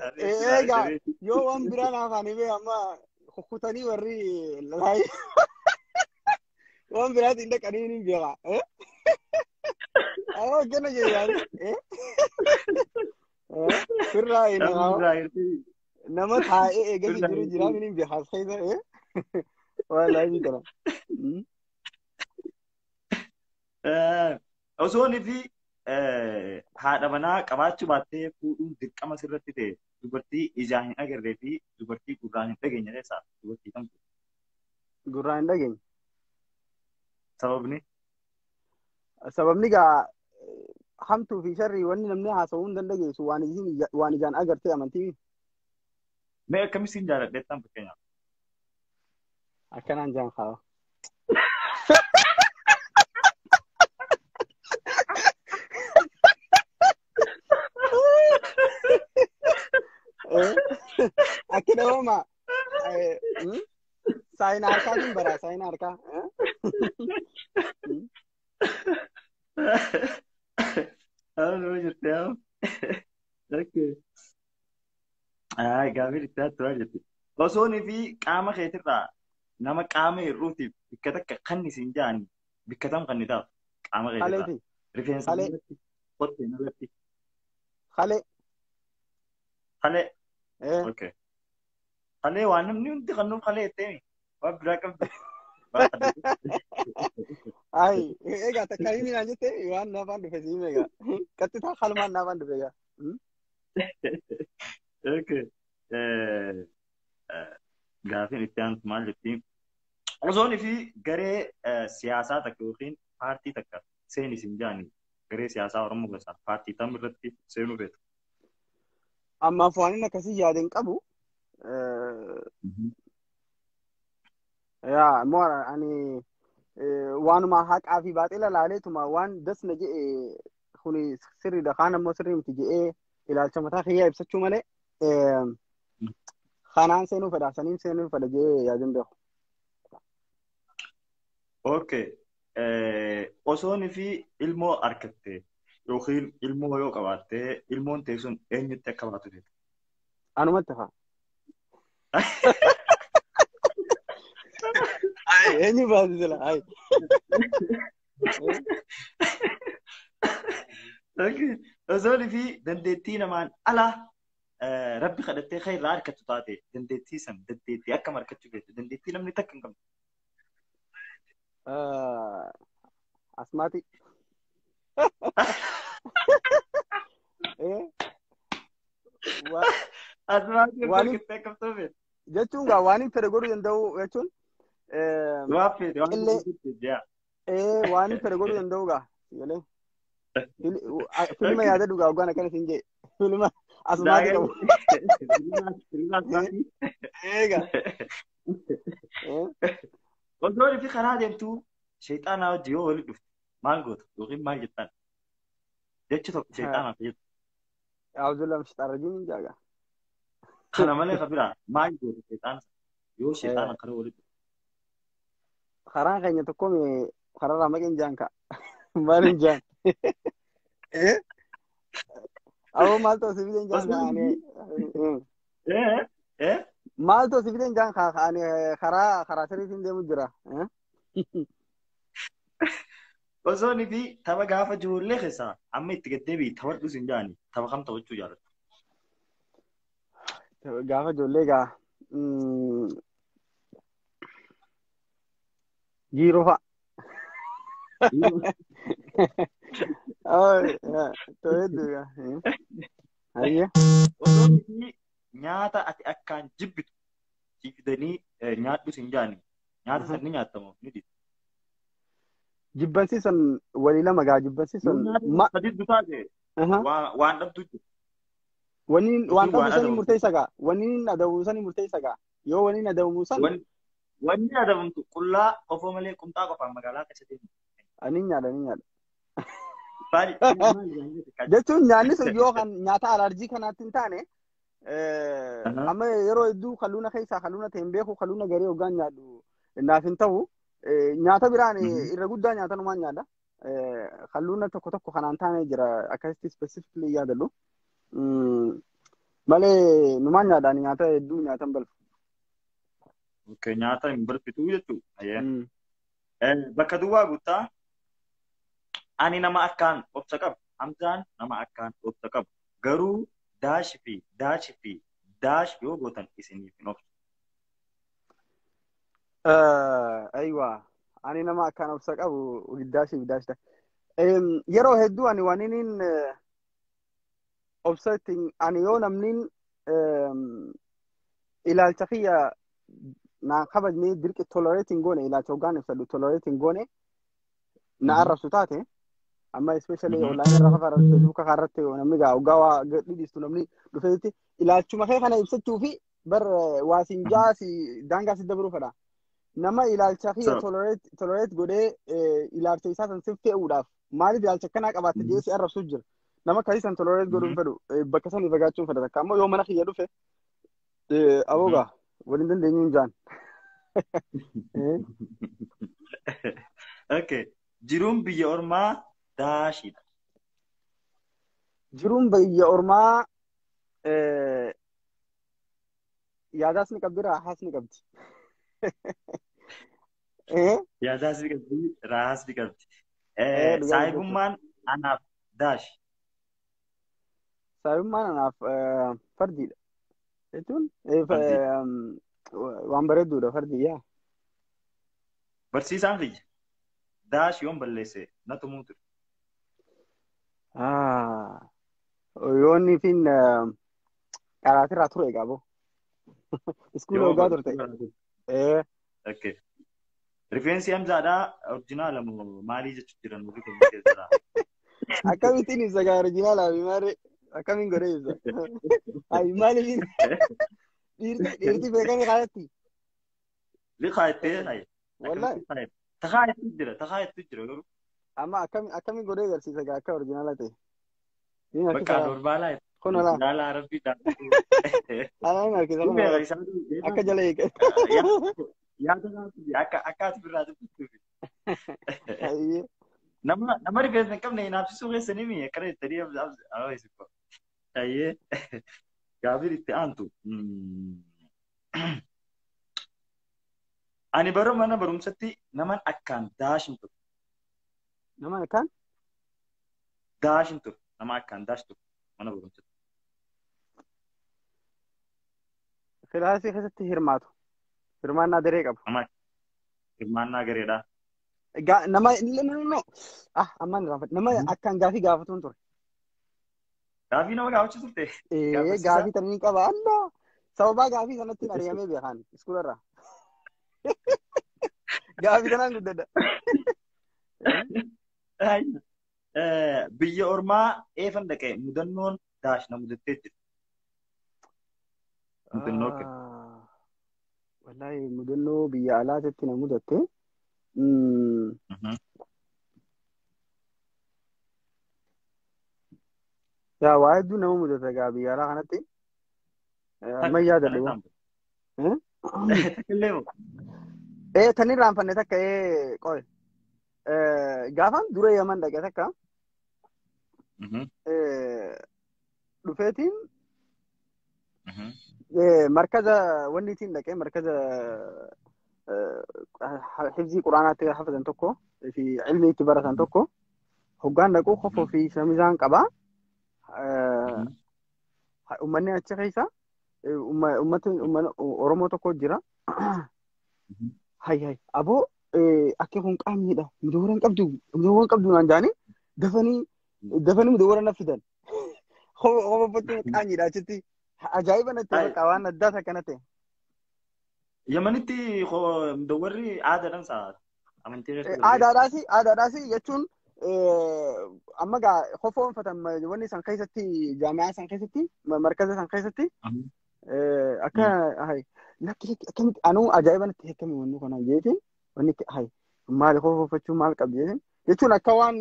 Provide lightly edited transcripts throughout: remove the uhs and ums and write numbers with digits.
Egaa yoo waan biraa naaf ani bee amma kukkutanii warri laayii waan biraatiin dhaqanii ni beeka. Awwa akkana jedhani. Firraa nama taa'ee eegasi jiru jira ni beeka as keessa. Waan laayii kana. Osoo fi haadha manaa qabaachuu baattee fuudhuun dirqama sirratti ta'e dubartii ijaan hin agarree fi dubartii gurraan hin dhageenye keessaa dubartii kamtu? Gurraan hin dhageenye. Sababni? Sababni gaa hamtuu fi sharrii wanni namni haasa'uu hin dandeenyeessu waan ijaan agartee amantii. Mee akkamittiin jaalladheettan fakkeenyaaf? Akkanaan jaan kaa'u. Akka dhabama saayina harkaatiin bara saayina harkaa. Nama jirti yaa. Gaafiin itti aatu maal jetti? Osoo fi qaama keetirraa nama qaama hir'uutiif bikka takka kan isin ja'an bikka tam kan ni taatu qaama keetirraa. Rifeensa irratti, kottee irratti. Halee. Halee. Okay. Halee waan namni hundi kan nuuf halee jettee waan biraa qabdi. Ay, egaa takka himi naan jette waan naafaan dhufe siime egaa. Qaxxitaa kalmaan naafaan dhufe egaa. Okay. Gaafiin itti aantu maal jetti? Osoo fi garee siyaasaa takka yookiin paartii takka seen isin jaani garee siyaasaa Oromoo keessaa paartii tam irratti seenuu feetu? Ammaaf waan inni akkasii yaade hin qabu. Yaa immoo ani waanuma haqaa fi baaxila laaleetuma waan dasna jedhe kuni sirriidha kaan ammoo sirrii miti jedhee ilaalcha mataa kiyyaa ibsachuu malee kanaan seenuu fedha saniin seenuu fedha jedhee yaadin beeku. Okay. Osoon fi ilmoo argatte yookiin ilmoo yoo qabaatte ilmoon ta'e sun eenyutti akka baatu feeta? Anumatti haa. Eenyu baasi sila? Osoon fi dandeettii namaan ala rabbi kadhattee kan irraa argattu taate dandeettii san dandeettii akkam argachuu feete dandeettii namni takka hin qabne. Asmaati. Asmaatii argattee akkam ta'u? Jechuun gaa waan hin fedhe godhuu danda'u jechuun. Waan fedhe waan waan hin fedhe godhuu danda'u gaa. Filma yaada dhugaa hoggaan akkana siin jee. Filma asmaatii qabu. Eega. Osoo fi karaa deemtu sheexaanaa wajji yoo walitti dhufte maal goota yookiin maal jettaan? Jechi tokko sheexaanaaf jettu. Abdullah Mishxaarrajiin hin jaaga. Kana malee kan biraa maal goota sheexaana yoo sheexaana karaa walitti dhufte? Karaan keenya tokko kararraa maqeen jaan ka'a. Maal hin jaan? Awwa maaltu asii fideen jaan kaa'anii? Maaltu asii fideen jaan kaa'anii karaa sirriitiin deemu jira. Osoo fi tapha gaafa ijoollee keessaa amma itti gaddeebi'i taphadhus hin jaani tapha kam taphachuu jaallattu? Gaafa ijoollee gaa giiroo fa'a. Osoo fi nyaata ati akkaan jibbitu si fidanii nyaadhus hin jaani nyaata san ni nyaattamu ni dhiisu. Jibbansiisan walii lama gaa jibbansiisan. Sadii taate waan dhabdu jiru. Wanni waan dhabdu sanii murteessa gaa wanni adabu sanii murteessa gaa yoo wanni adabamu san. Wanni adabamtu qullaa qofoo malee qumxaa qofaan magaalaa keessa deemu. Ani nyaadha ni nyaadha. Jechuun nyaanni sun yoo kan nyaata alarjii kanaatti hin taane amma yeroo hedduu kalluuna keessaa kalluuna ta'e hin beeku kalluuna garee hoggaan nyaadhu naaf hin ta'u. Nyaata biraan irra guddaa nyaata numaan nyaadha. Kalluuna tokko tokko kanaan taane jira akkasitti specifically yaadadhu. Malee numaan nyaadhaan nyaata hedduu nyaatan balfu. Okay, nyaata hin balfituu jechuudha. Bakka duwwaa guuttaa ani nama akkaan obsa qabu. Hamzaan nama akkaan obsa qabu. Garuu daashii fi daashii fi daash yoo gootan isiniif hin obsu. Aywa ani nama akkaan obsa qabu daashii fi daash ta'a. Yeroo hedduu ani waan inni obsa ittiin ani yoo namni ilaalcha kiyya na kabajnee dirqi tolerate hin goone ilaalcha hoggaan ibsadhu tolerate hin goone na arrabsu taate amma especially online irra kafa irratti Facebook irratti namni gaa hoggaa waa dhidhiistu namni dhufeetti ilaalchuma kee kana ibsachuu fi bar waa siin jaa si daangaa si dabaruu fedha. Nama ilaalcha kiyya tolerate godhee ilaalcha isaa san sif fe'uudhaaf maaliif ilaalcha akkanaa qabaatte jedhee si arrabsuu jira. Nama akkasii san tolerate godhuu fedhu bakka sanii fagaachuun fedha takka ammoo yoo mana kiyya dhufe aboogaa waliin dandeenyu hin jaan. Okay. Jiruun biyya ormaa daashiidha. Jiruun biyya ormaa yaadaas ni qabdi raahaas ni qabdi. Yaadaas ni qabdi raahaas ni qabdi. Saahibummaan anaaf daash. Saahibummaan anaaf fardiidha. Jechuun waan bareedduudha fardi yaa. Barsiisaan kiyya daash yoon balleesse na tumuu ture. Yoonni fin qaraatirraa ture egaa boo. Iskuula hoggaa turte. Okay. Rifeensi Hamzaadhaa orjinaala moo maalii jechuun jiran warri kun keessaa? Akkamittiin ibsa gaa orjinaala maarree akkamiin godhee ibsa? Ayi maaliif dhiirti beekame kaayatti? Liqaattee hayi. Wallahi. Takaa itti jira garuu. Amma akkamiin godhee agarsiisa gaa akka orjinaala ta'e? Bakka normaalaa. Kun alaa. Orjinaala Arabbii dha. Anaan harkisa kun akka jala eege. Yaada akka ati birraa dubbituufi. Nama rifeensa hin qabne hinaafsisuu keessa ni mi'a akkana jettanii Ayyee gaafiin itti aantu. Ani bara mana barumsatti naman akkaan daashin ture. Naman akkaan? Daashin ture. Nama akkaan daash ture mana barumsatti. Kilaasii keessatti hirmaatu. Hirmaannaa daree qabu. Nama hirmaannaa gareedha. Nama no ah ammaan irraanfadhe. Nama akkaan gaafii gaafatuun ture. Gaafii nama gaafachuu turte? Gaafii tanii qaba. Allah! Sababaa gaafii sanatti ari'amee beekan iskuula irraa. Gaafii kanaan guddadha. Biyya ormaa eefan dhaqee mudannoon daash na mudattee jirti. Mudannoo akkam? Wallaahi mudannoo biyya alaatitti na mudatte. Yaa waa hedduu nama mudata egaa biyya alaa kanatti. Amma yaadadhu. Takka moo? Tan irraanfanne takka qoy. Gaafan dura Yaman dhaqe takka. Dhufeetiin markaza wanni ittiin dhaqee markaza hifzii quraanaatti hafazan tokko fi ilmi itti baratan tokko hoggaan dhaqu kofoo fi shamizaan qaba. Uummanni achi keessa uummati Oromoo tokko jira. Hay hay aboo akki kun qaamniidha mudawwaran qabdu mudawwaran qabdu naan jaanii dafanii dafanii mudawwara na fidan. Kofofachuun qaamniidha achitti. Ajaa'iba natti bakka waan addaas akkana ta'e. Yamanitti mudawwarri aadaadhaan sa'a amantii keessatti. Aadaadhaasi aadaadhaasi jechuun amma gaa kofoo uffatan wanni san keessatti jaami'aa san keessatti markaza san keessatti akka hay lakki lakki akkamitti anuu ajaa'iba natti hekkame wanni kana jeetiin wanni hay maali kofoo uffachuu maal qabdi jeetiin jechuun akka waan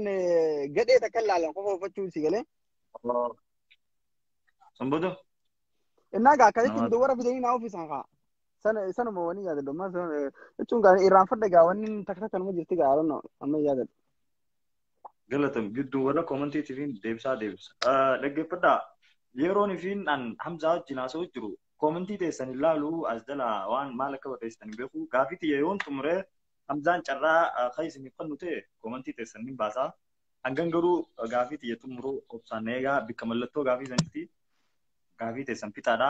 gadhee takka ilaalan kofoo uffachuu si galee. Sambodo. Innaa gaa akkasitti mudawwara fidanii naa ofiisan kaa. Sanuma wani yaadadhu amma jechuun gaa irraanfadhe gaa wanni takka takka numa jirti gaa aroon amma yaadadhu. Galatam gidduu warra koomantiitiif deebisaa deebisa. Dhaggeeffadhaa. Yeroon ifiin an Hamzaa wajjin haasa'u jiru koomentii teessan ilaalu as jala waan maal akka barreessitan hin beeku. Gaafii tiyya yoon xumuree Hamzaan carraa kan isiniif kennu ta'e koomentii teessan ni baasaa. Hangan garuu gaafii tiyya xumuruu obsaan eegaa bikka mallattoo gaafii sanitti gaafii teessan fixaadha.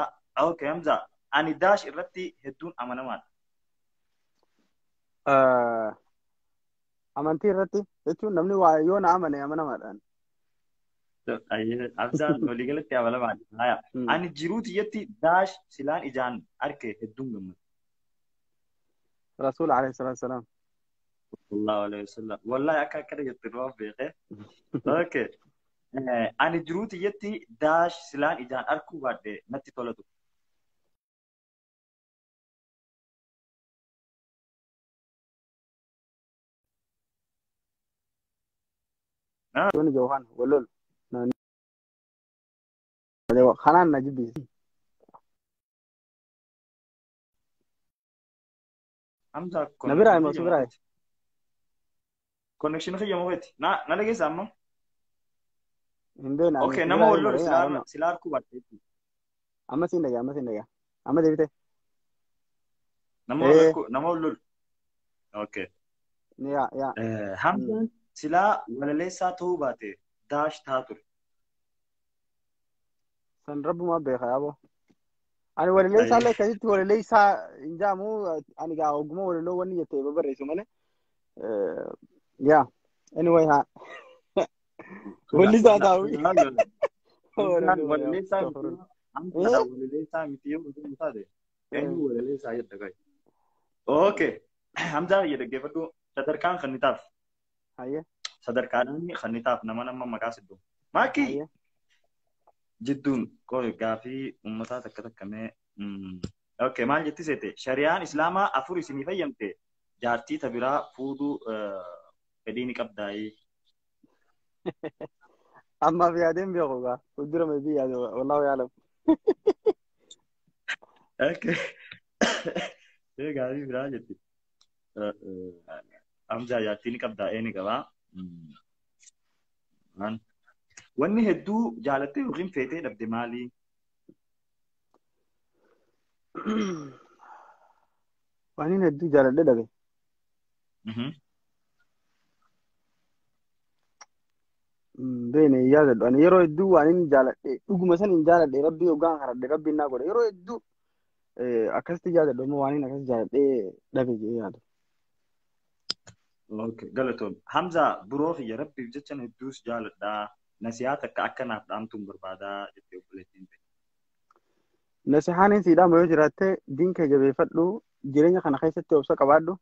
Okay Hamzaa, ani daash irratti hedduun amanamaadha. Amantii irratti jechuun namni waa yoo na amane amanamaadhaan. Hamzaan waliigalatti amanamaadha. Ani jiruu tiyyatti daash silaan ijaan arke hedduun gammadu. Rasuul alayhi salaatu wasalaam. Sallallahu alayhi wasallam. Wallahi akka akkana jettu nama beekee. Okay. Ani jiruu tiyyatti daash silaan ijaan arkuu baadhe natti tolatu. Yooni jawhaan walol. Kanaan na jibbisi. Hamza Na biraa himoo si biraa? Connection kiyya moo feeti? Na na dhageessa amma? Hin beekne. Okay, nama wal lolu silaa arkuu baadhe. Amma siin dhagaa, amma siin dhagaa. Amma deebite. Nama wal arkuu, nama wal lolu. Okay. Yaa yaa. Hamzaan silaa walaleessaa ta'uu baate daash taa ture. San rabbumaa beeka yaaboo. Ani walaleessaa illee akkasitti walaleessaa hin jaamu ani gaa ogummaa walaloo wanni jettee babarreessu malee. Yaa anyway haa. Wallisaa taa'u. Walaleessaa miti. Walaleessaa miti yoo ta'u taate eenyu walaleessaa jedha ga'i. Okay. Hamzaa biyya dhaggeeffadhu sadarkaan kan ni taaf. Sadarkaadhaan kan ni taaf nama nama maqaa siddoo. Maakii jidduun gaafii uummataa takka takka mee. Okay, maal jetti seete? Shari'aan Islaamaa 4 isinii fayyamte jaartii ta biraa fuudhuu fedhii ni qabdaayii. Ammaaf yaadeen beeku gaa. Fuuldura mee biyya yaadu wallaahu yaalam. Okay. Gaafii biraa jetti. Hamzaa jaartii ni qabdaa ee ni qabaa. Wanni hedduu jaalattee yookiin feetee dhabde maali? Waan inni hedduu jaaladhee dhabe. Beene yaadadhu. Ani yeroo hedduu waan inni jaaladhe dhuguma san hin jaaladhe rabbii hoggaan haradhe rabbiin naa godhe yeroo hedduu akkasitti yaadadhu amma waan inni akkas jaaladhee dhabe jedhee yaadu. Okay, galatoon. Hamza biroo kiyya rabbiif jechan hedduus jaaladhaa. Nasihaa takka akka naaf dhaamtuun barbaadaa jettee obboleettiin ta'e. Nasihaan si dhaamu yoo jiraatte diin kee jabeeffadhu jireenya kana keessatti obsa qabaadhu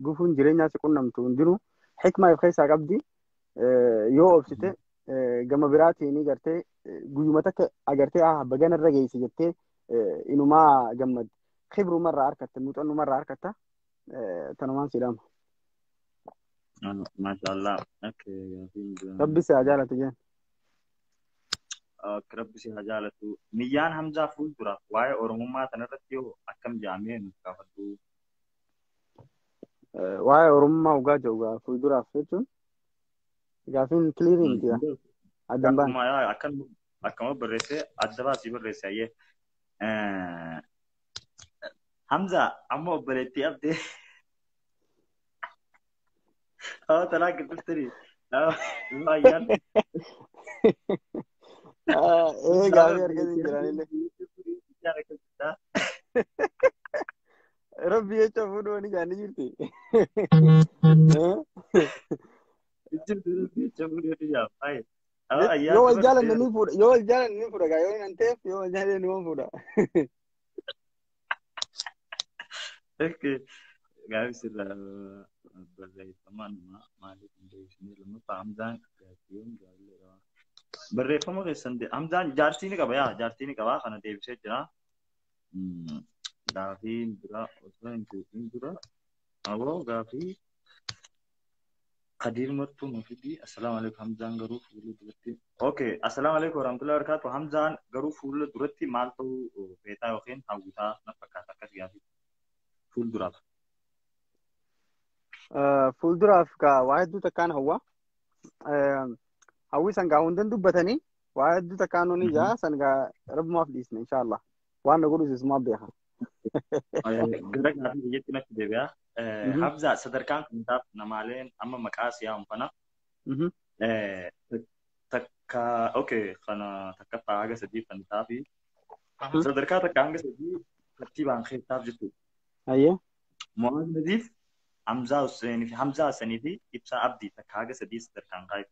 gufuun jireenyaa si qunnamtu hundinuu hikmaa of keessaa qabdi yoo obsite gama biraatiin gartee guyyuma takka agartee bagana irra geesse jettee inumaa gammaddi. Khibrumarraa harkatta muuxannumarraa harkatta tanumaan si dhaama. Maashaallah. Rabbi si haa jaalatu jeen. Rabbi si haa jaalatu. Niyyaan Hamzaa fuulduraaf waa'ee Oromummaa tanarratti yoo akkam jaamee nuuf gaafadhu. Waa'ee Oromummaa dhugaa jiru fuulduraaf jechuun gaafiin kiliirii miti addan baan. Akkama barreessee adda baasii barreesse ayyee. Hamzaa amma obboleettii abdee. Talaa gidduutti ayyaan. Gaafii argatiin jiranillee. Rabbi jecha fuudhuu wani jaanni jirti. Yoo wal jaalanne ni fuudha. Yoo wal jaalanne ni fuudha gaa yoo hin ta'eef yoo wal jaalanne ni fuudha. Gaafii sirraa barreeffamaan maaliif hin deebisnee lammaffaa Hamzaan gaaffiiwwan gaariidha. Barreeffama keessan Hamzaan jaartii ni qaba yaa jaartii ni qaba kana deebisee jira. Gaafiin bira osoo hin tuqin dura aboo gaafii Kadiir Martuu Mufidii assalaamu alaikum Hamzaan garuu fuula duratti. Okay, assalaamu alaikum warahmatullahi wabarakatuh. Hamzaan garuu fuula duratti maal ta'uu feetaa yookiin hawwitaa na fakkaata akkas gaafii fuulduraaf. Fuulduraaf waa hedduu takkaan hawwa. Hawwi san gaa hundan dubbatanii Waa hedduu takkaan ni jaa san gaa rabbumaaf dhiisne inshaallah. Waan na godhus isumaaf beeka. Gara gaafii biyyatti natti deebi'a. Hamza sadarkaan kun taaf namaaleen amma maqaa siyaamu kana. Takka okay kana takkaffaa haga sadii kan taafi. Sadarkaa takka hanga sadii tartiibaan keessaaf jechuudha. Ayyee. Mu'aaz Nadiif, Hamzaa Husseenii fi Hamzaa Hassanii fi Ibsaa Abdii takka haga sadii sadarkaan kaayu.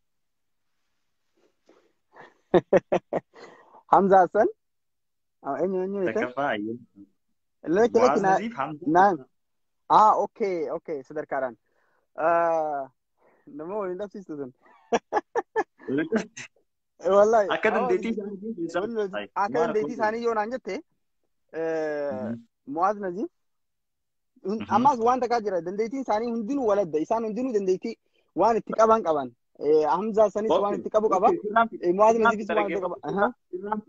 Hamza Hassan? Eenyu eenyu jette? Takkaffaa ayyee. Lakki Mu'aaz lakki na Nadiif, Hamzaa. naan. Ah okay okay sadarkaadhaan. Nama waliin dhabsiistu sun. Wallahi. Akka dandeettii isaanii keessaa. Akka dandeettii isaanii yoo naan jette Mu'aaz Naziif ammas waan takkaa jira dandeettiin isaanii hundinuu waladda isaan hundinuu dandeettii waan itti qaban qaban. Hamzaa sanis waan itti qabu qaba. Mu'aaz Naziifis waan itti qaba. Sirraan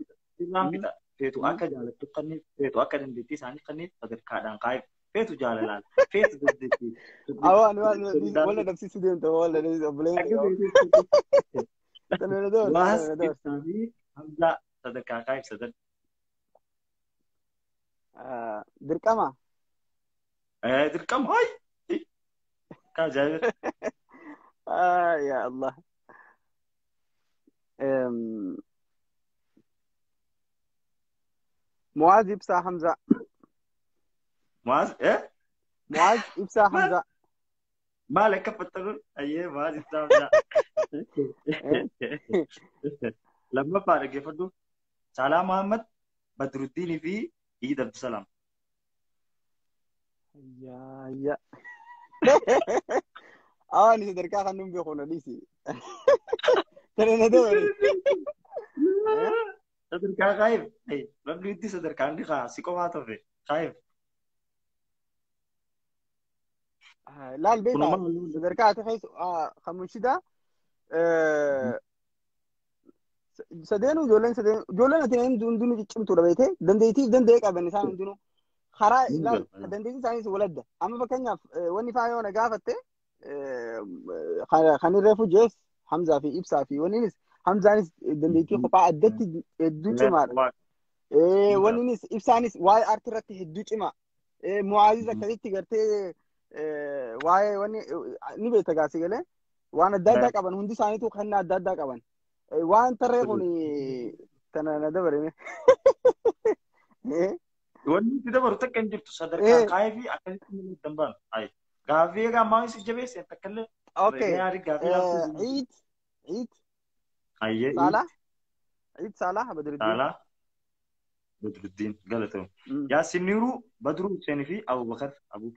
fixa. Feetu akka jaalattu kanniif, feetu akka dandeettii isaanii kanniif sadarkaadhaan kaa'eef. Feetu jaalalaan, feetu dandeettii. Awwaan waan walla dhabsiisuu deemta walla obboleen. Mu'aaz Ibsaa fi Hamzaa sadarkaa kaa'eef sadan. Dirqama. Dirqama hayi. Ka ajaa'iba. Ya Allah. Mu'aaz Ibsaa Hamzaa. Mu'aaz Mu'aaz Ibsaa Hamzaa. Maal akka fattaluun ayyee Mu'aaz Ibsaa Hamzaa. Lammaffaa dhaggeeffadhu. Saalaa Muhammad Badruddiinii fi Iid Abdusalaam. Yaa yaa. Awaan sadarkaa kan nun beeku na dhiisi. Tana na dabale. Sadarkaa kaayif. Namni hundi sadarkaan ni kaa si qofaa tofe kaayif. Laal beekaa sadarkaa ati keessa kan munshidaa sadeenuu ijoolleen sadeen ijoolleen ati hundinuu ciccimtuudha beekte dandeettiif danda'ee qaban isaan hundinuu karaa laal dandeettii isaaniis waladda amma fakkeenyaaf wanni faa yoo na gaafatte kan irree fujees Hamzaa fi Ibsaa fi wanniinis Hamzaanis dandeettii kophaa addatti hedduu cimaadha. Wanniinis Ibsaanis waa'ee aartii irratti hedduu cimaa. Mu'aazis akkasitti gartee waa'ee wanni ni beekta gaasii galee waan adda addaa qaban hundi isaaniitu kennaa adda addaa qaban. Waan tarree kun tana na dabarame. Wanni itti dabaru takka hin jirtu sadarkaa kaayee fi akkasitti ni dambaan. Gaaffii egaa ammaa si jabeesse takka illee. Okay. Iid Iid. Ayyee. Salah. Iid Salah Badruddin. Salah Badruddin galatoomu. Yaasin Niiruu Badruu Hussein fi Abubakar Abuu.